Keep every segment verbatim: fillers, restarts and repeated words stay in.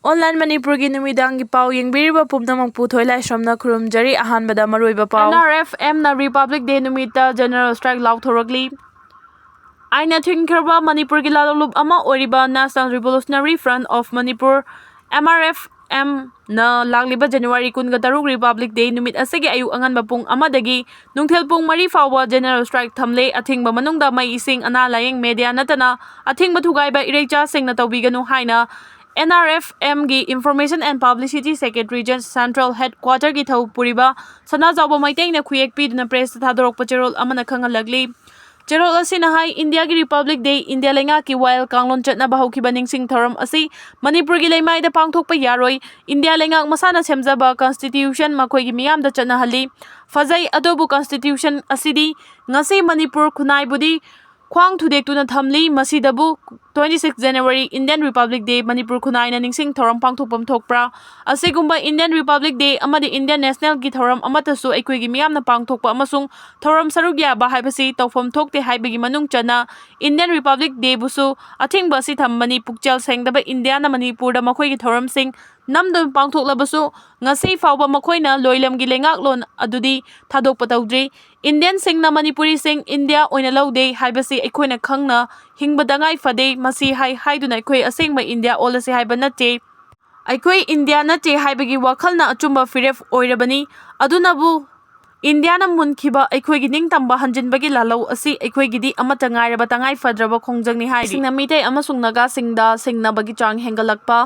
Online ꯃꯅꯤꯄꯨꯔꯒꯤ ꯅꯨꯃꯤꯗꯥꯡꯒꯤ ꯄꯥꯎ ꯌꯦꯡꯕꯤꯔꯤꯕ ꯄꯨꯝꯅꯃꯛꯄꯨ ꯊꯣꯏꯂꯥꯏꯁ꯭ꯔꯝꯅ ꯈꯨꯔꯨꯝꯖꯔꯤ꯫ ꯑꯍꯥꯟꯕꯗ ꯃꯔꯨꯑꯣꯏꯕ ꯄꯥꯎ꯫ N R F M ꯅ Republic Day ꯅꯨꯃꯤꯠꯇ general strike ꯂꯥꯎꯊꯣꯔꯛꯂꯤ꯫ ꯑꯥꯏꯟꯅ ꯊꯤꯡꯈ꯭ꯔꯕ ꯃꯅꯤꯄꯨꯔꯒꯤ ꯂꯥꯂꯣꯡꯂꯨꯞ ꯑꯃ ꯑꯣꯏꯔꯤꯕ National Revolutionary Front of Manipur, M R F M ꯅ ꯂꯥꯛꯂꯤꯕ January ꯀꯨꯟꯒ ꯇꯔꯨꯛ Republic Day ꯅꯨꯃꯤꯠ ꯑꯁꯤꯒꯤ ꯑꯌꯨꯛ ꯑꯉꯟꯕ ꯄꯨꯡ ꯑꯃꯗꯒꯤ ꯅꯨꯡꯊꯤꯜ ꯄꯨꯡ ꯃꯔꯤ ꯐꯥꯎꯕ general strike ꯊꯝꯂꯦ꯫ ꯑꯊꯤꯡꯕ ꯃꯅꯨꯡꯗ ꯃꯩ, ꯏꯁꯤꯡ, ꯑꯅꯥ ꯂꯥꯌꯦꯡ, media ꯅꯠꯇꯅ ꯑꯊꯤꯡꯕ ꯊꯨꯒꯥꯏꯕ ꯏꯔꯩꯆꯥꯁꯤꯡꯅ ꯇꯧꯕꯤꯒꯅꯨ ꯍꯥꯏꯅ N R F M ꯒꯤ Information and Publicity Secretariat Central Headquarter ꯒꯤ ꯊꯧ ꯄꯨꯔꯤꯕ ꯁꯅꯥꯖꯥꯎꯕ ꯃꯩꯇꯩꯅ ꯈꯨꯌꯦꯛ ꯄꯤꯗꯨꯅ press ꯇ ꯊꯥꯗꯣꯔꯛꯄ ꯆꯦꯔꯣꯜ ꯑꯃꯅ ꯈꯪꯍꯜꯂꯛꯂꯤ꯫ ꯆꯦꯔꯣꯜ ꯑꯁꯤꯅ ꯍꯥꯏ, ꯏꯟꯗꯤꯌꯥꯒꯤ Republic Day, ꯏꯟꯗꯤꯌꯥ ꯂꯩꯉꯥꯛꯀꯤ ꯋꯥꯌꯦꯜ ꯀꯥꯡꯂꯣꯟ ꯆꯠꯅꯕ ꯍꯧꯈꯤꯕ ꯅꯤꯡꯁꯤꯡ ꯊꯧꯔꯝ ꯑꯁꯤ ꯃꯅꯤꯄꯨꯔꯒꯤ ꯂꯩꯃꯥꯏꯗ ꯄꯥꯡꯊꯣꯛꯄ ꯌꯥꯔꯣꯏ꯫ ꯏꯟꯗꯤꯌꯥ ꯂꯩꯉꯥꯛ ꯃꯁꯥꯅ ꯁꯦꯝꯖꯕ Constitution ꯃꯈꯣꯏꯒꯤ ꯃꯤꯌꯥꯝꯗ ꯆꯠꯅꯍꯜꯂꯤ꯫ ꯐꯖꯩ, ꯑꯗꯨꯕꯨ Constitution ꯑꯁꯤꯗꯤ ꯉꯁꯤ ꯃꯅꯤꯄꯨꯔ ꯈꯨꯟꯅꯥꯏꯕꯨꯗꯤ ꯈ꯭ꯋꯥꯡ ꯊꯨꯗꯦꯛꯇꯨꯅ ꯊꯝꯂꯤ꯫ ꯃꯁꯤꯗꯕꯨ twenty six January Indian Republic Day Manipur ꯈꯨꯟꯅꯥꯏꯅ ꯅꯤꯡꯁꯤꯡ ꯊꯧꯔꯝ ꯄꯥꯡꯊꯣꯛꯐꯝ ꯊꯣꯛꯄ꯭ꯔꯥ? ꯑꯁꯤꯒꯨꯝꯕ Indian Republic Day ꯑꯃꯗꯤ Indian National ꯒꯤ ꯊꯧꯔꯝ ꯑꯃꯠꯇꯁꯨ ꯑꯩꯈꯣꯏꯒꯤ ꯃꯤꯌꯥꯝꯅ ꯄꯥꯡꯊꯣꯛꯄ ꯑꯃꯁꯨꯡ ꯊꯧꯔꯝ ꯁꯔꯨꯛ ꯌꯥꯕ ꯍꯥꯏꯕꯁꯤ ꯇꯧꯐꯝ ꯊꯣꯛꯇꯦ ꯍꯥꯏꯕꯒꯤ ꯃꯅꯨꯡ ꯆꯟꯅ Indian Republic Day ꯕꯨꯁꯨ ꯑꯊꯤꯡꯕ ꯑꯁꯤ ꯊꯝꯕꯅꯤ꯫ ꯄꯨꯛꯆꯦꯜ ꯁꯦꯡꯗꯕ ꯏꯟꯗꯤꯌꯥꯅ ꯃꯅꯤꯄꯨꯔꯗ ꯃꯈꯣꯏꯒꯤ ꯊꯧꯔꯝꯁꯤꯡ ꯅꯝꯗꯨꯅ ꯄꯥꯡꯊꯣꯛꯂꯕꯁꯨ ꯉꯁꯤ ꯐꯥꯎꯕ ꯃꯈꯣꯏꯅ ꯂꯣꯏꯂꯝꯒꯤ ꯂꯩꯉꯥꯛꯂꯣꯟ ꯑꯗꯨꯗꯤ ꯊꯥꯗꯣꯛꯄ ꯇꯧꯗ꯭ꯔꯤ꯫ ꯏꯟꯗꯤꯌꯟꯁꯤꯡꯅ ꯃꯅꯤꯄꯨꯔꯤꯁꯤꯡ ꯏꯟꯗꯤꯌꯥ ꯑꯣꯏꯅ ꯂꯧꯗꯦ ꯍꯥꯏꯕꯁꯤ ꯑꯩꯈꯣꯏꯅ ꯈꯪꯅ ꯍꯤꯡꯕ ꯇꯉꯥꯏ ꯐꯗꯦ꯫ ꯃꯁꯤ ꯍꯥꯏ ꯍꯥꯏꯗꯨꯅ ꯑꯩꯈꯣꯏ ꯑꯁꯦꯡꯕ ꯏꯟꯗꯤꯌꯥ ꯑꯣꯜꯂꯁꯤ ꯍꯥꯏꯕ ꯅꯠꯇꯦ꯫ ꯑꯩꯈꯣꯏ ꯏꯟꯗꯤꯌꯥ ꯅꯠꯇꯦ ꯍꯥꯏꯕꯒꯤ ꯋꯥꯈꯜꯅ ꯑꯆꯨꯝꯕ ꯐꯤꯔꯦꯞ ꯑꯣꯏꯔꯕꯅꯤ꯫ ꯑꯗꯨꯅꯕꯨ ꯏꯟꯗꯤꯌꯥꯅ ꯃꯨꯟꯈꯤꯕ ꯑꯩꯈꯣꯏꯒꯤ ꯅꯤꯡꯇꯝꯕ ꯍꯟꯖꯤꯟꯕꯒꯤ ꯂꯥꯜꯍꯧ ꯑꯁꯤ ꯑꯩꯈꯣꯏꯒꯤꯗꯤ ꯑꯃꯠꯇ ꯉꯥꯏꯔꯕ ꯇꯉꯥꯏ ꯐꯗ꯭ꯔꯕ ꯈꯣꯡꯖꯪꯅꯤ ꯍꯥꯏꯔꯤ꯫ ꯁꯤꯡꯅ ꯃꯤꯇꯩ ꯑꯃꯁꯨꯡ ꯅꯥꯒꯥꯁꯤꯡꯗ ꯁꯤꯡꯅꯕꯒꯤ ꯆꯥꯡ ꯍꯦꯟꯒꯠꯂꯛꯄ꯫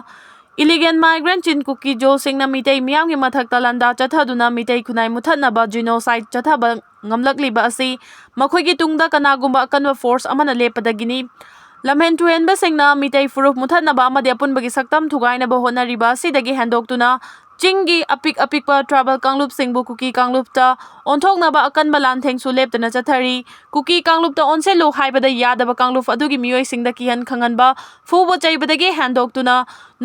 Illegal migrant ꯆꯤꯟ ꯀꯨꯀꯤ ꯖꯣꯁꯤꯡꯅ ꯃꯤꯇꯩ ꯃꯤꯌꯥꯝꯒꯤ ꯃꯊꯛꯇ ꯂꯥꯟꯗꯥ ꯆꯠꯊꯗꯨꯅ ꯃꯤꯇꯩ ꯈꯨꯟꯅꯥꯏ ꯃꯨꯊꯠꯅꯕ genocide ꯆꯠꯊꯕ ꯉꯝꯂꯛꯂꯤꯕ ꯑꯁꯤ ꯃꯈꯣꯏꯒꯤ ꯇꯨꯡꯗ ꯀꯅꯥꯒꯨꯝꯕ ꯑꯀꯟꯕ force ꯑꯃꯅ ꯂꯦꯞꯄꯗꯒꯤꯅꯤ꯫ ꯂꯝꯍꯦꯟ ꯇꯨꯍꯦꯟꯕꯁꯤꯡꯅ ꯃꯤꯇꯩ ꯐꯨꯔꯨꯞ ꯃꯨꯊꯠꯅꯕ ꯑꯃꯗꯤ ꯑꯄꯨꯟꯕꯒꯤ ꯁꯛꯇꯝ ꯊꯨꯒꯥꯏꯅꯕ ꯍꯣꯠꯅꯔꯤꯕ ꯑꯁꯤꯗꯒꯤ ꯍꯦꯟꯗꯣꯛꯇꯨꯅ ꯆꯤꯡꯒꯤ ꯑꯄꯤꯛ ꯑꯄꯤꯛꯄ tribal ꯀꯥꯡꯂꯨꯞꯁꯤꯡꯕꯨ ꯀꯨꯀꯤ ꯀꯥꯡꯂꯨꯞꯇ ꯑꯣꯟꯊꯣꯛꯅꯕ ꯑꯀꯟꯕ ꯂꯥꯟꯊꯦꯡꯁꯨ ꯂꯦꯞꯇꯅ ꯆꯠꯊꯔꯤ꯫ ꯀꯨꯀꯤ ꯀꯥꯡꯂꯨꯞꯇ ꯑꯣꯟꯁꯤꯜꯂꯨ ꯍꯥꯏꯕꯗ ꯌꯥꯗꯕ ꯀꯥꯡꯂꯨꯞ ꯑꯗꯨꯒꯤ ꯃꯤꯑꯣꯏꯁꯤꯡꯗ ꯀꯤꯍꯟ ꯈꯪꯍꯟꯕ, ꯐꯨꯕ ꯆꯩꯕꯗꯒꯤ ꯍꯦꯟꯗꯣꯛꯇꯨꯅ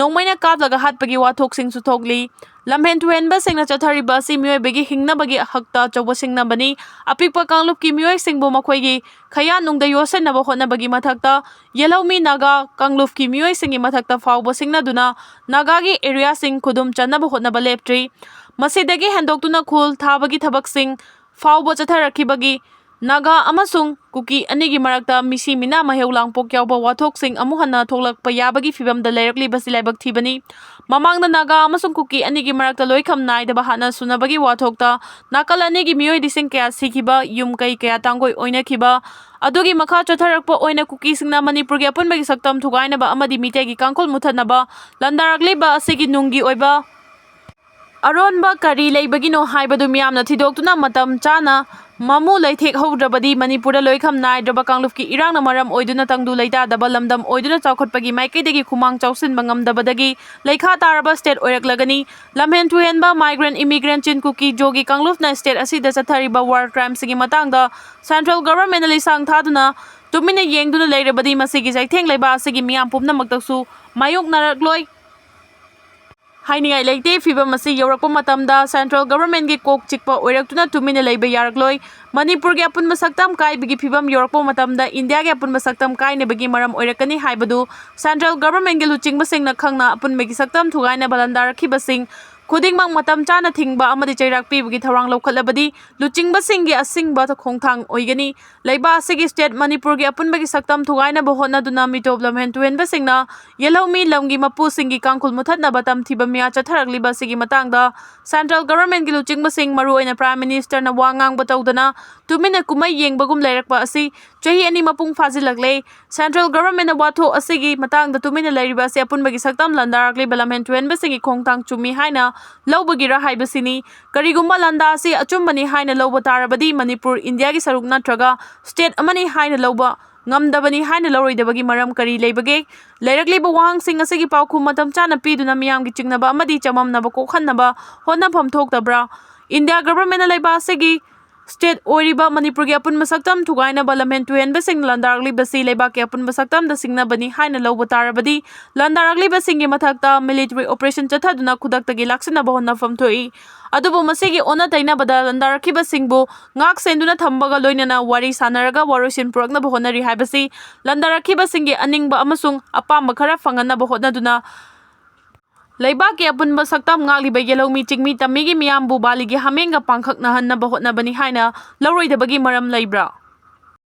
ꯅꯣꯡꯃꯩꯅ ꯀꯥꯞꯂꯒ ꯍꯥꯠꯄꯒꯤ ꯋꯥꯊꯣꯛꯁꯤꯡꯁꯨ ꯊꯣꯛꯂꯤ꯫ ꯂꯝꯍꯦꯟ ꯇꯨꯍꯦꯟꯕꯁꯤꯡꯅ ꯆꯠꯊꯔꯤꯕ ꯑꯁꯤ ꯃꯤꯑꯣꯏꯕꯒꯤ ꯍꯤꯡꯅꯕꯒꯤ ꯍꯛꯇ ꯑꯆꯧꯕ ꯁꯤꯡꯅꯕꯅꯤ꯫ ꯑꯄꯤꯛꯄ ꯀꯥꯡꯂꯨꯞꯀꯤ ꯃꯤꯑꯣꯏꯁꯤꯡꯕꯨ ꯃꯈꯣꯏꯒꯤ ꯈꯌꯥ ꯅꯨꯡꯗ ꯌꯣꯠꯁꯤꯟꯅꯕ ꯍꯣꯠꯅꯕꯒꯤ ꯃꯊꯛꯇ, ꯌꯦꯜꯍꯧꯃꯤ ꯅꯥꯒꯥ ꯀꯥꯡꯂꯨꯞꯀꯤ ꯃꯤꯑꯣꯏꯁꯤꯡꯒꯤ ꯃꯊꯛꯇ ꯐꯥꯎꯕ ꯁꯤꯡꯅꯗꯨꯅ ꯅꯥꯒꯥꯒꯤ ꯑꯦꯔꯤꯌꯥꯁꯤꯡ ꯈꯨꯗꯨꯝ ꯆꯟꯅꯕ ꯍꯣꯠꯅꯕ ꯂꯦꯞꯇ꯭ꯔꯤ꯫ ꯃꯁꯤꯗꯒꯤ ꯍꯦꯟꯗꯣꯛꯇꯨꯅ ꯈꯨꯜ ꯊꯥꯕꯒꯤ ꯊꯕꯛꯁꯤꯡ ꯐꯥꯎꯕ ꯆꯠꯊꯔꯛꯈꯤꯕꯒꯤ ꯅꯥꯒꯥ ꯑꯃꯁꯨꯡ ꯀꯨꯀꯤ ꯑꯅꯤꯒꯤ ꯃꯔꯛꯇ ꯃꯤꯁꯤ ꯃꯤꯅꯥ ꯃꯍꯩ ꯂꯥꯡꯄꯣꯛ ꯌꯥꯎꯕ ꯋꯥꯊꯣꯛꯁꯤꯡ ꯑꯃꯨꯛ ꯍꯟꯅ ꯊꯣꯛꯂꯛꯄ ꯌꯥꯕꯒꯤ ꯐꯤꯕꯝꯗ ꯂꯩꯔꯛꯂꯤꯕꯁꯤ ꯂꯥꯏꯕꯛ ꯊꯤꯕꯅꯤ꯫ ꯃꯃꯥꯡꯗ ꯅꯥꯒꯥ ꯑꯃꯁꯨꯡ ꯀꯨꯀꯤ ꯑꯅꯤꯒꯤ ꯃꯔꯛꯇ ꯂꯣꯏꯈꯝ ꯅꯥꯏꯗꯕ ꯍꯥꯠꯅ ꯁꯨꯅꯕꯒꯤ ꯋꯥꯊꯣꯛꯇ ꯅꯥꯀꯜ ꯑꯅꯤꯒꯤ ꯃꯤꯑꯣꯏ ꯂꯤꯁꯤꯡ ꯀꯌꯥ ꯁꯤꯈꯤꯕ, ꯌꯨꯝ ꯀꯩ ꯀꯌꯥ ꯇꯥꯡꯒꯣꯏ ꯑꯣꯏꯅꯈꯤꯕ ꯑꯗꯨꯒꯤ ꯃꯈꯥ ꯆꯠꯊꯔꯛꯄ ꯑꯣꯏꯅ ꯀꯨꯀꯤꯁꯤꯡꯅ ꯃꯅꯤꯄꯨꯔꯒꯤ ꯑꯄꯨꯟꯕꯒꯤ ꯁꯛꯇꯝ ꯊꯨꯒꯥꯏꯅꯕ ꯑꯃꯗꯤ ꯃꯤꯇꯩꯒꯤ ꯀꯥꯡꯈꯨꯜ ꯃꯨꯊꯠꯅꯕ ꯂꯥꯟꯗꯥꯔꯛꯂꯤꯕ ꯑꯁꯤꯒꯤ ꯅꯨꯡꯒꯤ ꯑꯣꯏꯕ ꯑꯔꯣꯟꯕ ꯀꯔꯤ ꯂꯩꯕꯒꯤꯅꯣ ꯍꯥꯏꯕꯗꯨ ꯃꯤꯌꯥꯝꯅ ꯊꯤꯗꯣꯛꯇꯨꯅ ꯃꯇꯝ ꯆꯥꯅ ꯃꯃꯨ ꯂꯩꯊꯦꯛꯍꯧꯗ꯭ꯔꯕꯗꯤ ꯃꯅꯤꯄꯨꯔꯗ ꯂꯣꯏꯈꯝ ꯅꯥꯏꯗ꯭ꯔꯕ ꯀꯥꯡꯂꯨꯞꯀꯤ ꯏꯔꯥꯡꯅ ꯃꯔꯝ ꯑꯣꯏꯗꯨꯅ ꯇꯪꯗꯨ ꯂꯩꯇꯥꯗꯕ ꯂꯝꯗꯝ ꯑꯣꯏꯗꯨꯅ ꯆꯥꯎꯈꯠꯄꯒꯤ ꯃꯥꯏꯀꯩꯗꯒꯤ ꯈꯨꯃꯥꯡ ꯆꯥꯎꯁꯤꯟꯕ ꯉꯝꯗꯕꯗꯒꯤ ꯂꯩꯈꯥ ꯇꯥꯔꯕ state ꯑꯣꯏꯔꯛꯂꯒꯅꯤ꯫ ꯂꯝꯍꯦꯟ ꯇꯨꯍꯦꯟꯕ, migrant, immigrant, ꯆꯤꯟ ꯀꯨꯀꯤ, ꯖꯣꯒꯤ ꯀꯥꯡꯂꯨꯞꯅ state ꯑꯁꯤꯗ ꯆꯠꯊꯔꯤꯕ war crimeꯁꯤꯡꯒꯤ ꯃꯇꯥꯡꯗ central governmentꯅ ꯂꯤꯁꯥꯡ ꯊꯥꯗꯨꯅ ꯇꯨꯃꯤꯟꯅ ꯌꯦꯡꯗꯨꯅ ꯂꯩꯔꯕꯗꯤ ꯃꯁꯤꯒꯤ ꯆꯩꯊꯦꯡ ꯂꯩꯕ ꯑꯁꯤꯒꯤ ꯃꯤꯌꯥꯝ ꯄꯨꯝꯅꯃꯛꯇꯁꯨ ꯃꯥꯌꯣꯛꯅꯔꯛꯂꯣꯏ꯫ ꯍꯥꯏꯅꯤꯡꯉꯥꯏ ꯂꯩꯇꯦ꯫ ꯐꯤꯕꯝ ꯑꯁꯤ ꯌꯧꯔꯛꯄ ꯃꯇꯝꯗ central governmentꯀꯤ ꯀꯣꯛ ꯆꯤꯛꯄ ꯑꯣꯏꯔꯛꯇꯨꯅ ꯇꯨꯃꯤꯟꯅ ꯂꯩꯕ ꯌꯥꯔꯛꯂꯣꯏ꯫ ꯃꯅꯤꯄꯨꯔꯒꯤ ꯑꯄꯨꯟꯕ ꯁꯛꯇꯝ ꯀꯥꯏꯕꯒꯤ ꯐꯤꯕꯝ ꯌꯧꯔꯛꯄ ꯃꯇꯝꯗ ꯏꯟꯗꯤꯌꯥꯒꯤ ꯑꯄꯨꯟꯕ ꯁꯛꯇꯝ ꯀꯥꯏꯅꯕꯒꯤ ꯃꯔꯝ ꯑꯣꯏꯔꯛꯀꯅꯤ ꯍꯥꯏꯕꯗꯨ central governmentꯀꯤ ꯂꯨꯆꯤꯡꯕꯁꯤꯡꯅ ꯈꯪꯅ ꯑꯄꯨꯟꯕꯒꯤ ꯁꯛꯇꯝ ꯊꯨꯒꯥꯏꯅꯕ ꯂꯥꯟꯗꯥꯔꯛꯈꯤꯕꯁꯤꯡ ꯈꯨꯗꯤꯡꯃꯛ ꯃꯇꯝ ꯆꯥꯅ ꯊꯤꯡꯕ ꯑꯃꯗꯤ ꯆꯩꯔꯥꯛ ꯄꯤꯕꯒꯤ ꯊꯧꯔꯥꯡ ꯂꯧꯈꯠꯂꯕꯗꯤ ꯂꯨꯆꯤꯡꯕꯁꯤꯡꯒꯤ ꯑꯁꯤꯡꯕ ꯈꯣꯡꯊꯥꯡ ꯑꯣꯏꯒꯅꯤ꯫ ꯂꯩꯕꯥꯛ ꯑꯁꯤꯒꯤ state ꯃꯅꯤꯄꯨꯔꯒꯤ ꯑꯄꯨꯟꯕꯒꯤ ꯁꯛꯇꯝ ꯊꯨꯒꯥꯏꯅꯕ ꯍꯣꯠꯅꯗꯨꯅ ꯃꯤꯇꯣꯞ ꯂꯝꯍꯦꯟ ꯇꯨꯍꯦꯟꯕꯁꯤꯡꯅ ꯌꯦꯜꯍꯧꯃꯤ ꯂꯝꯒꯤ ꯃꯄꯨꯁꯤꯡꯒꯤ ꯀꯥꯡꯈꯨꯜ ꯃꯨꯊꯠꯅꯕ ꯇꯝꯊꯤꯕ ꯃꯤꯌꯥ ꯆꯠꯊꯔꯛꯂꯤꯕ ꯑꯁꯤꯒꯤ ꯃꯇꯥꯡꯗ central governmentꯀꯤ ꯂꯨꯆꯤꯡꯕꯁꯤꯡ, ꯃꯔꯨꯑꯣꯏꯅ Prime Ministerꯅ ꯋꯥ ꯉꯥꯡꯕ ꯇꯧꯗꯅ ꯇꯨꯃꯤꯟꯅ ꯀꯨꯝꯍꯩ ꯌꯦꯡꯕꯒꯨꯝ ꯂꯩꯔꯛꯄ ꯑꯁꯤ ꯆꯍꯤ ꯑꯅꯤ ꯃꯄꯨꯡ ꯐꯥꯖꯤꯜꯂꯛꯂꯦ꯫ Central governmentꯅ ꯋꯥꯊꯣꯛ ꯑꯁꯤꯒꯤ ꯃꯇꯥꯡꯗ ꯇꯨꯃꯤꯟꯅ ꯂꯩꯔꯤꯕ ꯑꯁꯤ ꯑꯄꯨꯟꯕꯒꯤ ꯁꯛꯇꯝ ꯂꯥꯟꯗꯥꯔꯛꯂꯤꯕ ꯂꯝꯍꯦꯟ ꯇꯨꯍꯦꯟꯕꯁꯤꯡꯒꯤ ꯈꯣꯡꯊꯥꯡ ꯆꯨꯝꯃꯤ ꯍꯥꯏꯅ ꯂꯧꯕꯒꯤꯔ ꯍꯥꯏꯕꯁꯤꯅꯤ꯫ ꯀꯔꯤꯒꯨꯝꯕ ꯂꯥꯟꯗꯥ ꯑꯁꯤ ꯑꯆꯨꯝꯕꯅꯤ ꯍꯥꯏꯅ ꯂꯧꯕ ꯇꯥꯔꯕꯗꯤ ꯃꯅꯤꯄꯨꯔ ꯏꯟꯗꯤꯌꯥꯒꯤ ꯁꯔꯨꯛ ꯅꯠꯇ꯭ꯔꯒ state ꯑꯃꯅꯤ ꯍꯥꯏꯅ ꯂꯧꯕ ꯉꯝꯗꯕꯅꯤ ꯍꯥꯏꯅ ꯂꯧꯔꯣꯏꯗꯕꯒꯤ ꯃꯔꯝ ꯀꯔꯤ ꯂꯩꯕꯒꯦ? ꯂꯩꯔꯛꯂꯤꯕ ꯋꯥꯍꯪꯁꯤꯡ ꯑꯁꯤꯒꯤ ꯄꯥꯎꯈꯨꯝ ꯃꯇꯝ ꯆꯥꯅ ꯄꯤꯗꯨꯅ ꯃꯤꯌꯥꯝꯒꯤ ꯆꯤꯡꯅꯕ ꯑꯃꯗꯤ ꯆꯃꯝꯅꯕ ꯀꯣꯛꯍꯟꯅꯕ ꯍꯣꯠꯅꯐꯝ ꯊꯣꯛꯇꯕ꯭ꯔꯥ? ꯏꯟꯗꯤꯌꯥ governmentꯅ ꯂꯩꯕꯥꯛ ꯑꯁꯤꯒꯤ ꯁ꯭ꯇꯦꯠ ꯑꯣꯏꯔꯤꯕ ꯃꯅꯤꯄꯨꯔꯒꯤ ꯑꯄꯨꯟꯕ ꯁꯛꯇꯝ ꯊꯨꯒꯥꯏꯅꯕ ꯂꯝꯍꯦꯟ ꯇꯨꯍꯦꯟꯕꯁꯤꯡ ꯂꯥꯟꯗꯥꯔꯛꯂꯤꯕꯁꯤ ꯂꯩꯕꯥꯛꯀꯤ ꯑꯄꯨꯟꯕ ꯁꯛꯇꯝꯗ ꯁꯤꯡꯅꯕꯅꯤ ꯍꯥꯏꯅ ꯂꯧꯕ ꯇꯥꯔꯕꯗꯤ, ꯂꯥꯟꯗꯥꯔꯛꯂꯤꯕꯁꯤꯡꯒꯤ ꯃꯊꯛꯇ ꯃꯤꯂꯤꯇꯔꯤ ꯑꯣꯄꯔꯦꯁꯟ ꯆꯠꯊꯗꯨꯅ ꯈꯨꯗꯛꯇꯒꯤ ꯂꯥꯛꯁꯤꯟꯅꯕ ꯍꯣꯠꯅꯐꯝ ꯊꯣꯛꯏ꯫ ꯑꯗꯨꯕꯨ ꯃꯁꯤꯒꯤ ꯑꯣꯟꯅ ꯇꯩꯅꯕꯗ ꯂꯥꯟꯗꯥꯔꯛꯈꯤꯕꯁꯤꯡꯕꯨ ꯉꯥꯛ ꯁꯦꯟꯗꯨꯅ ꯊꯝꯕꯒ ꯂꯣꯏꯅꯅ ꯋꯥꯔꯤ ꯁꯥꯟꯅꯔꯒ ꯋꯥꯔꯣꯏꯁꯤꯟ ꯄꯨꯔꯛꯅꯕ ꯍꯣꯠꯅꯔꯤ ꯍꯥꯏꯕꯁꯤ ꯂꯥꯟꯗꯥꯔꯛꯈꯤꯕꯁꯤꯡꯒꯤ ꯑꯅꯤꯡꯕ ꯑꯃꯁꯨꯡ ꯑꯄꯥꯝꯕ ꯈꯔ ꯐꯪꯍꯟꯅꯕ ꯍꯣꯠꯅꯗꯨꯅ ꯂꯩꯕꯥꯛꯀꯤ ꯑꯄꯨꯟꯕ ꯁꯛꯇꯝ ꯉꯥꯛꯂꯤꯕ ꯌꯦꯜꯍꯧꯃꯤ ꯆꯤꯡꯃꯤ ꯇꯝꯃꯤꯒꯤ ꯃꯤꯌꯥꯝꯕꯨ ꯕꯥꯂꯤꯒꯤ ꯍꯥꯃꯦꯡꯒ ꯄꯥꯡꯈꯛꯅꯍꯟꯅꯕ ꯍꯣꯠꯅꯕꯅꯤ ꯍꯥꯏꯅ ꯂꯧꯔꯣꯏꯗꯕꯒꯤ ꯃꯔꯝ ꯂꯩꯕ꯭ꯔꯥ?